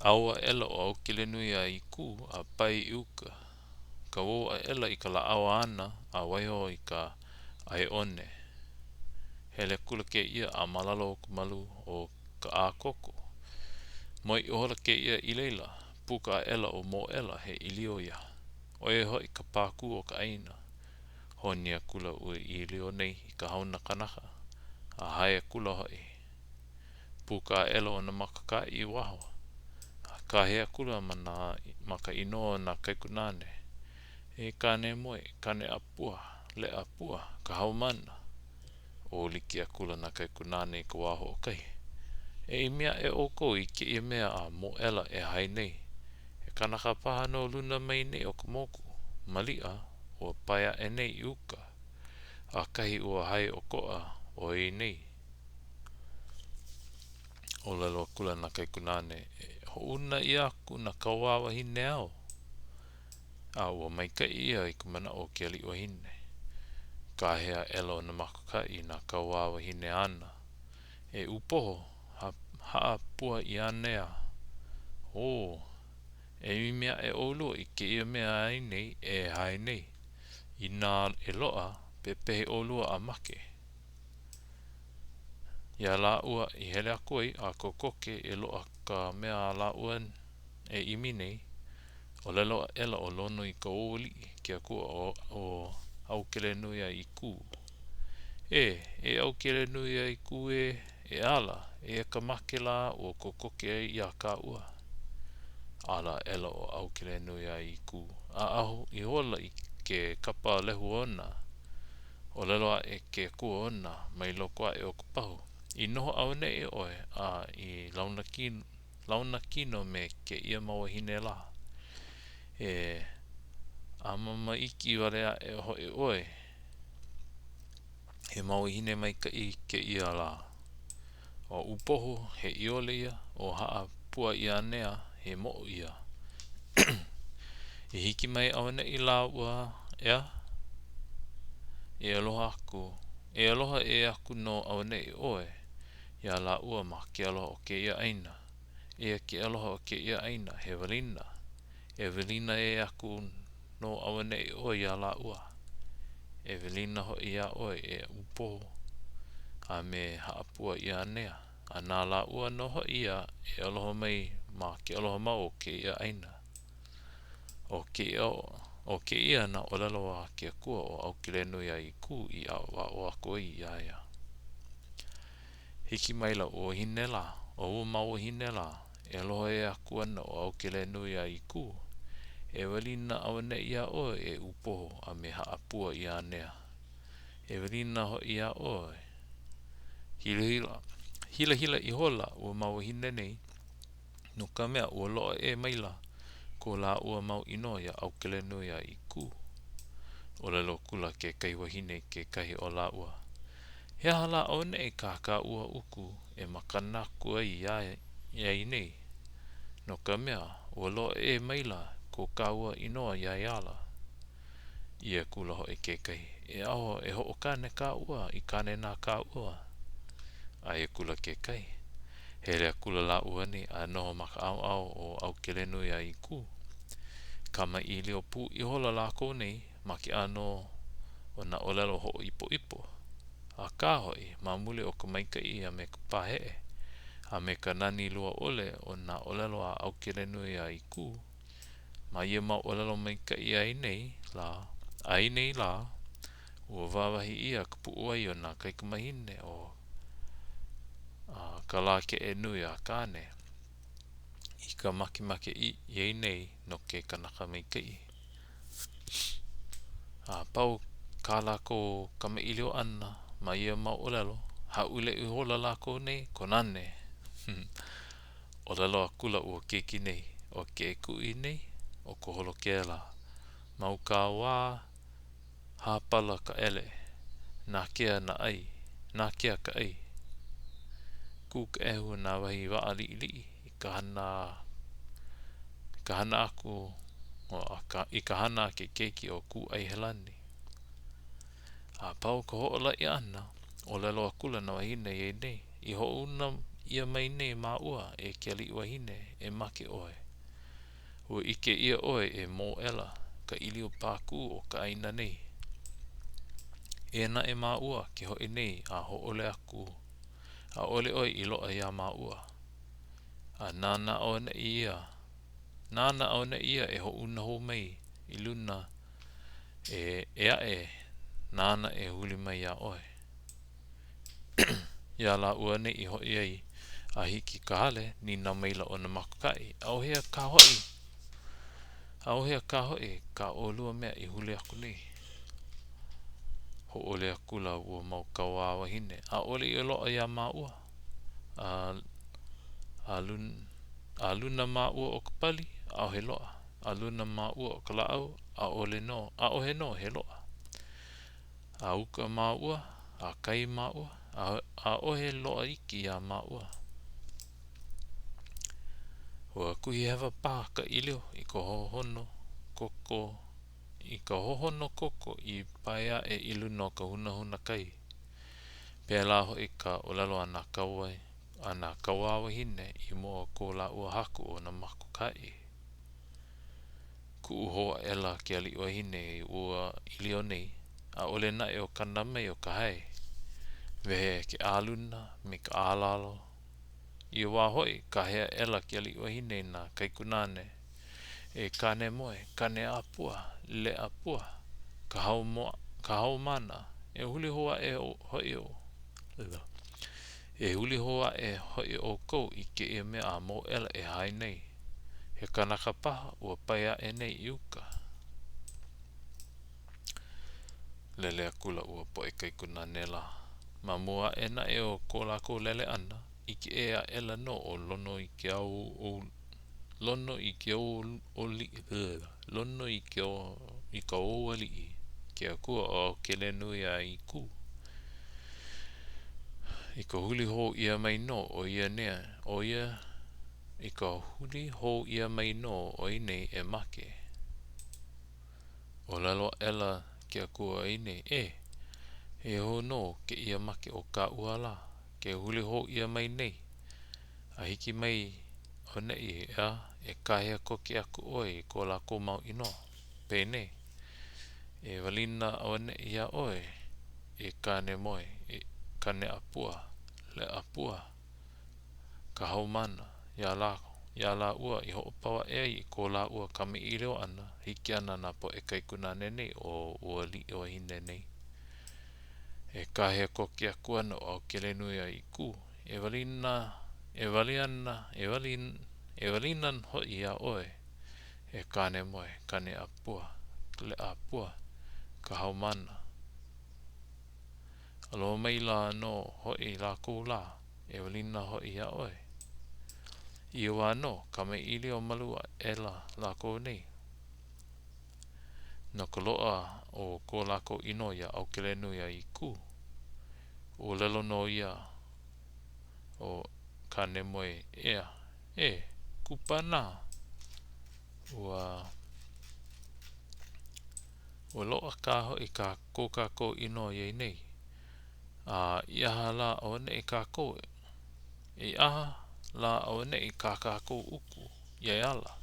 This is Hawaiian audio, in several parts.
ʻAu aʻela ʻo ʻAukelenuiaʻīkū a pae i uka. Kauō aʻela i ka lāʻau āna a waiho i ka ʻae one. Hele akula kēia a ma lalo o ka malu o ka ʻākoko. Moe ihola kēia i laila, puka aʻela ʻo Mōʻela, he ʻīlio ia. ʻO ia hoʻi ka pākū o ka ʻāina. Honi akula ua ʻīlio nei i ka hauna kanaka, a hae akula hoʻi. Puka aʻela ʻo Nāmakaokaʻi i waho, a kāhea akula ma nā ma ka inoa o nā kaikunāne, E Kānemoe, Kāneʻāpua, Leʻapua, ka haumāna. ʻŌ like akula nā kaikunāne i ka wā hoʻokahi. E ʻimi aʻe ʻoukou i kēia mea a Mōʻela e hae nei. He kanaka paha no luna mai nei o ka moku, maliʻa, ua pae aʻe nei i uka. ʻAkahi ua hae ʻokoʻa ʻo ia nei. ʻŌlelo akula nā kaikunāne, E hoʻouna ʻia aku nā kauā wahine āu. A ua maikaʻi ia i ka manaʻo o ke aliʻi wahine. Kāhea aʻela ʻo Nāmakaokaʻi i nā kauā wahine āna, E ʻUpoho, Haʻapuaʻianea, Ō, e ʻimi aʻe ʻolua i kēia mea a ia nei e hae nei. Inā e loaʻa, pepehi ʻolua a make. Iā lāua i hele aku ai a kokoke e loaʻa ka mea a lāua e ʻimi nei, ʻōlelo aʻela ʻo Lonoikaoualiʻi, ke akua o ʻAukelenuiaʻīkū, E, e ʻAukelenuiaʻīkū ē, e ala, eia ka make lā ua kokoke iā kāua. Ala aʻela ʻo ʻAukelenuiaʻīkū, ʻaʻahu ihola i ke kapa lehu ona. ʻŌlelo aʻe ke akua ona mai loko aʻe o ka pahu, I noho auaneʻi ʻoe a i launa launa kino me kēia mau wāhine lā. E ʻāmama iki wale aʻe hoʻi ʻoe. He mau wāhine maikaʻi kēia lā. ʻO ʻUpoho, he ʻiole ia, ʻo Haʻapuaʻianea, he moʻo ia. I hiki mai auaneʻi lāua, ʻeā? E aloha aku, e aloha ʻē aku nō auaneʻi ʻoe iā lāua ma ke aloha o kēia ʻāina. Eia ke aloha o kēia ʻāina, he welina. E welina ʻē aku nō auaneʻi ʻoe iā lāua. E welina hoʻi iā ʻoe e ʻUpoho a me Haʻapuaʻianea, a na lāua nō hoʻi ia e aloha mai ma ke aloha mau o kēia ʻāina. ʻO kēia, ʻo kēia nā ʻōlelo a ke akua ʻo ʻAukelenuiaʻīkū i aʻoaʻo aku ai iā ia. Hiki maila ua wahine lā, ʻo ua mau wāhine lā, e aloha ʻē aku ana ʻo ʻAukelenuiaʻīkū, E welina auaneʻi iā ʻoe e ʻUpoho a me Haʻapuaʻianea. E welina hoʻi iā ʻoe. Hilahila, hilahila ihola ua mau wāhine nei, no ka mea, ua loaʻa ʻē maila ko lāua mau inoa iā ʻAukelenuiaʻīkū. ʻŌlelo akula kekahi wahine i kekahi o lāua, He aha lā auaneʻi kā kāua uku e makana aku ai iā ia nei? No ka mea, ua loaʻa ʻē maila ko kāua inoa iā ia ala. ʻĪ akula hoʻi kekahi, E aho e hoʻokāne kāua i kāne na kāua. ʻAe akula kekahi. Hele akula lāua nei a noho ma ka ʻaoʻao o ʻAukelenuiaʻīkū. Kamaʻilio pū ihola lākou nei ma ke ʻano o nā ʻōlelo hoʻoipoʻipo. Akā hoʻi, ma muli o ka maikaʻi a me ka paheʻe, a me ka nani lua ʻole o nā ʻōlelo a ʻAukelenuiaʻīkū, ma ia mau ʻōlelo maikaʻi ai nei lā, ai nei lā, ua wāwahi ʻia ka puʻuwai o nā kaikamāhine o Kalākeʻenui a Kāne i ka makemake ʻia nei no ke kanaka maikaʻi. A pau kā lākou kamaʻilio ʻana ma ia mau ʻōlelo, hāʻule ihola lākou nei kōnane. ʻŌlelo akula ua keiki nei, ʻo ke kuʻi nei, ʻo ka holo kēlā. Mau ka wā hāpala ka ʻele, nākea nā ʻai, nākea ka ʻai. Kū ka ʻehu o nā wahi waʻa liʻiliʻi i ka hana i ka hana aku i ka hana a ke keiki o Kūʻaihelani. A pau ka hoʻolaʻi ʻana, ʻōlelo akula nā wāhine iā ia nei, I hoʻouna. ʻia mai nei māua, e ke aliʻi wahine, e make ʻoe. Ua ʻike ʻia ʻoe e Mōʻela, ka ʻīlio pākū o ka ʻāina nei. Eia naʻe māua ke hoʻi nei a hōʻole aku, ʻaʻole ʻoe i loaʻa iā māua. A nāna auaneʻi ia, nāna auaneʻi ia e hoʻouna hou mai i luna e, e aʻe nāna e huli mai iā ʻoe. Iā lāua nei i hoʻi ai a hiki i ka hale, nīnau maila ʻo Nāmakaokaʻi, ʻAuhea kā hoʻi, ʻauhea kā hoʻi kā ʻolua mea i huli aku nei? Hōʻole akula ua mau kauā wahine, ʻAʻole i loaʻa iā māua. A, a, lun, a luna māua o ka pali, ʻaʻohe loaʻa. A luna māua o ka lāʻau, ʻaʻole nō, ʻaʻohe nō he loaʻa. A uka māua, a kai māua, a ʻaʻohe loaʻa iki iā māua. Ua kuhihewa paha ka ʻīlio i ka hohono koko i ka hohono koko i pae aʻe i luna o ka hunahuna kai. Pēlā hoʻi ka ʻōlelo a nā kaua a nā kauā wahine i mua o ko lāua haku ʻo Nāmakaokaʻi. Kuʻu hou aʻela ke aliʻi wahine i ua ʻīlio nei, ʻaʻole naʻe o kana mai o ka hae. Wehe ke ʻā luna me ka ʻā lalo. I ia wā hoʻi, kāhea aʻela ke aliʻi wahine i nā kaikunāne, E Kānemoe, Kāneʻāpua, Leʻapua, ka ka haumāna, e huli hou aʻe hoʻi E huli hou aʻe hoʻi ʻoukou i kēia mea a Mōʻela e hai nei. He kanaka paha ua pae aʻe nei i uka. Lele akula ua poʻe kaikunāne lā. Ma mua aʻe naʻe o ko lākou lele ʻana, ʻike ʻē aʻela nō ʻo Lonoikaoaliʻi, ke akua o ʻAukelenuiaikū. I ka huli hou ʻia mai nō o ia nei, o ia, i ka huli hou ʻia mai nō o ia nei e make. ʻŌlelo aʻela ke akua o ia nei, E! Eia hou nō kēia make o kāua lā, ke huli hou ʻia mai nei. A hiki mai auaneʻi, ʻeā, e kāhea koke aku ʻoe i ko lākou mau inoa, penei, E welina auaneʻi iā ʻoe, e Kānemoe, e Kāneʻāpua, Leʻapua, ka haumāna, iā lā, iā lāua i hoʻopau aʻe ai i ko lāua kamaʻilio ʻana, hiki ana nā poʻe kaikunāne nei o ua aliʻi wahine nei. E kāhea koke aku ana ʻo ʻAukelenuiaʻīkū, e welina, e wali ana, e wali, e welina hoʻi iā ʻoe, e Kānemoe, Kāneʻāpua, Leʻapua, ka haumāna. Aloha maila nō hoʻi lākou lā, e welina hoʻi iā ʻoe. I ia wā nō, kamaʻilio malu aʻela lākou nei. No ka loaʻa o ko lākou inoa iā ʻAukelenuiaʻīkū, ʻōlelo nō ia ʻo Kānemoe, ʻEā, e, kupanaha! Ua, ua loaʻa kā hoʻi kā ko kākou inoa iā ia nei. A i aha lā auaneʻi kākou, i aha lā auaneʻi kā kākou uku iā ia ala?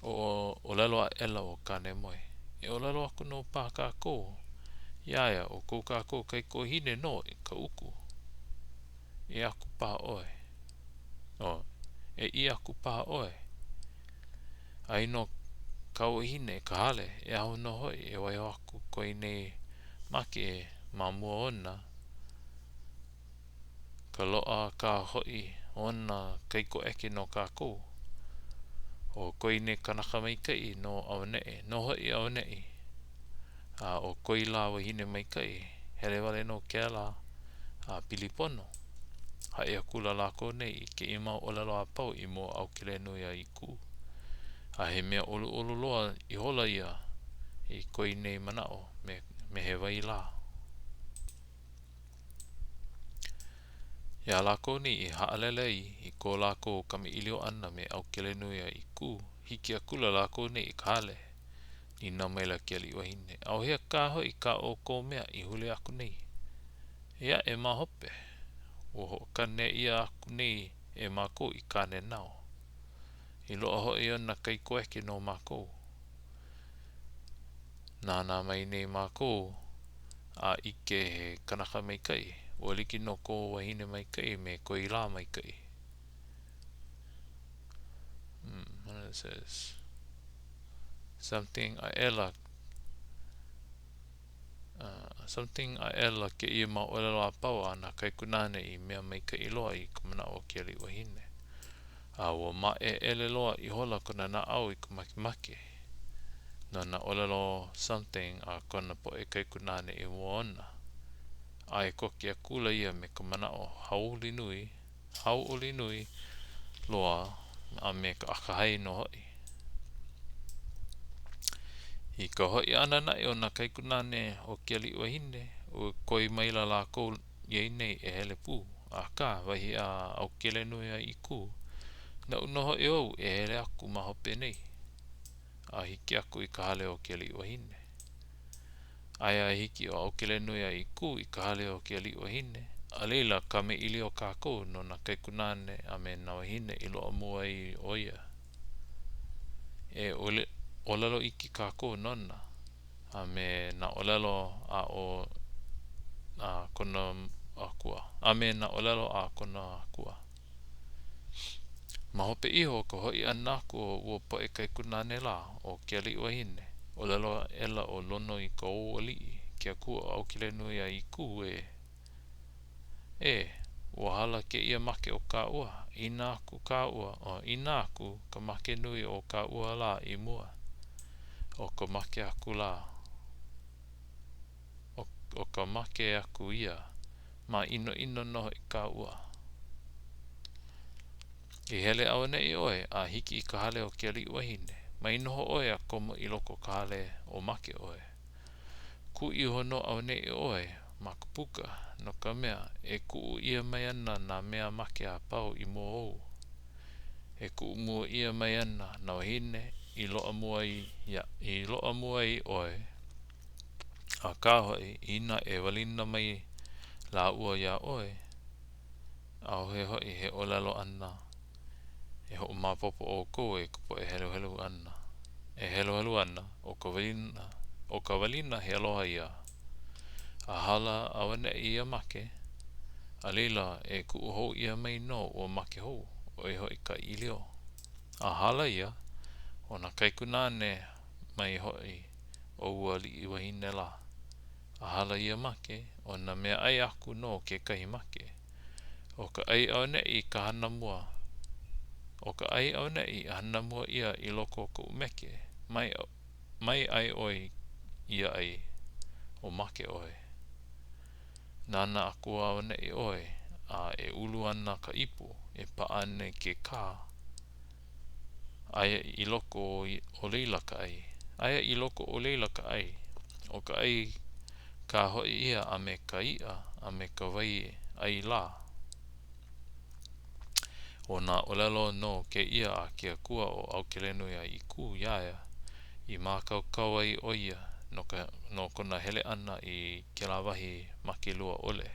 ʻŌlelo aʻela ʻo Kānemoe, E ʻōlelo aku nō paha kākou iā ia ʻo ko kākou kaikuahine nō ka uku. E aku paha ʻoe. Oh, e ʻī aku paha ʻoe. Aia nō kāu wahine i ka hale, e aho nō hoʻi e waiho aku koe nei make ma mua ona. Ka loaʻa kā hoʻi ona kaikoʻeke no kākou. ʻO ko ia nei kanaka maikaʻi nō auaneʻi, nō hoʻi auaneʻi. A ʻo ko ia lā wahine maikaʻi, hele wale nō kēlā a pili pono. Haʻi akula lākou nei i kēia mau ʻōlelo a pau i mua o ʻAukelenuiaʻīkū. A he mea ʻoluʻolu loa ihola ia i ko ia nei manaʻo me, me he wai lā. Iā lākou nei i haʻalele ai i ko lākou kamaʻilio ʻana me ʻAukelenuiaʻīkū, hiki akula lākou nei i ka hale. Nīnau maila ke aliʻi wahine, ʻAuhea kā hoʻi kā ʻoukou mea i huli aku nei? Eia aʻe ma hope. Ua hoʻokane ʻia aku nei e mākou i kāne nao. I loaʻa hoʻi ona kaikoʻeke no mākou. Nānā mai nei mākou a ʻike he kanaka maikaʻi. Ua like nō kou wahine maikaʻi me koe lā maikaʻi. Hmm, what it says? Something aʻela uh, something aʻela kēia mau ʻōlelo a pau a nā kaikunāne i mea maikaʻi loa i ka manaʻo o ke aliʻi wahine. A ua māʻeʻele loa ihola kona naʻau i ka makemake no nā ʻōlelo something a kona poʻe kaikunāne i mua ona. ʻAe koke akula ia me ka manaʻo hauʻoli nui, hauʻoli nui loa a me ka akahai nō hoʻi. I ka hoʻi ʻana naʻe o nā kaikunāne o ke aliʻi wahine, ua koi maila lākou iā ia nei e hele pū. Akā, wahi a ʻAukelenuiaʻīkū, Naʻu nō hoʻi au e hele aku ma hope nei, a hiki aku i ka hale o ke aliʻi wahine. Aia a hiki ʻo ʻAukelenuiaʻīkū i ka hale o ke aliʻi wahine, a laila kamaʻilio kākou no nā kaikunāne a me nā wāhine i loaʻa mua ai ʻo ia. E ʻōlelo iki kākou nona, a me nā ʻōlelo a o a kona akua, a me nā ʻōlelo a kona akua. Ma hope iho o ka hoʻi ʻana aku o ua poʻe kaikunāne lā o ke aliʻi wahine, ʻōlelo aʻela ʻo Lonoikaoaliʻi, ke akua o ʻAukelenuiaʻīkū, ē. Ē, ua hala kēia make o kāua, inā aku kāua, inā aku ka make nui o kāua lā i mua, ʻo ka make aku lā, ʻo ka make aku ia, māʻinoʻino nō hoʻi kāua. I hele auaneʻi ʻoe a hiki i ka hale o ke aliʻi wahine, mai noho ʻoe a komo i loko o ka hale o make ʻoe. Kū iho nō auaneʻi ʻoe ma ka puka, no ka mea, e kuʻu ʻia mai ana nā mea make a pau i mua ou. E kuʻu mua ʻia mai ana nā wāhine i loaʻa mua ai, i loaʻa mua ai ʻoe, akā hoʻi, inā e welina mai lāua iā ʻoe, ʻaʻohe hoʻi he ʻōlelo ʻana e hoʻomaopopo ʻoukou e ka poʻe heluhelu ana, e heluhelu ana, ʻo ka welina, ʻo ka welina he aloha ia. A hala auaneʻi ia make, a laila e kuʻu hou ʻia mai nō ua make hou, ʻo ia hoʻi ka ʻīlio. A hala ia, ʻo nā kaikunāne mai hoʻi o ua aliʻi wahine lā. A hala ia make, ʻo nā meaʻai aku nō kekahi make. ʻO ka ʻai auaneʻi ka hana mua. ʻO ka ʻai auaneʻi i hana mua ʻia i loko o ka ʻumeke, mai, mai ʻai ʻoe ia ʻai, o make ʻoe. Nānā aku auaneʻi ʻoe, a e ulu ana ka ipu, e paʻa ana i ke kā. Aia i loko o laila ka ʻai. Aia i loko o laila ka ʻai. ʻO ka ʻai kā hoʻi ia a me ka iʻa a me ka wai ʻai lā. ʻO nā ʻōlelo nō kēia a ke akua o ʻAukelenuiaʻīkū iā ia, i mākaukau ai ʻo ia no ka no kona hele ʻana i kēlā wahi make lua ʻole.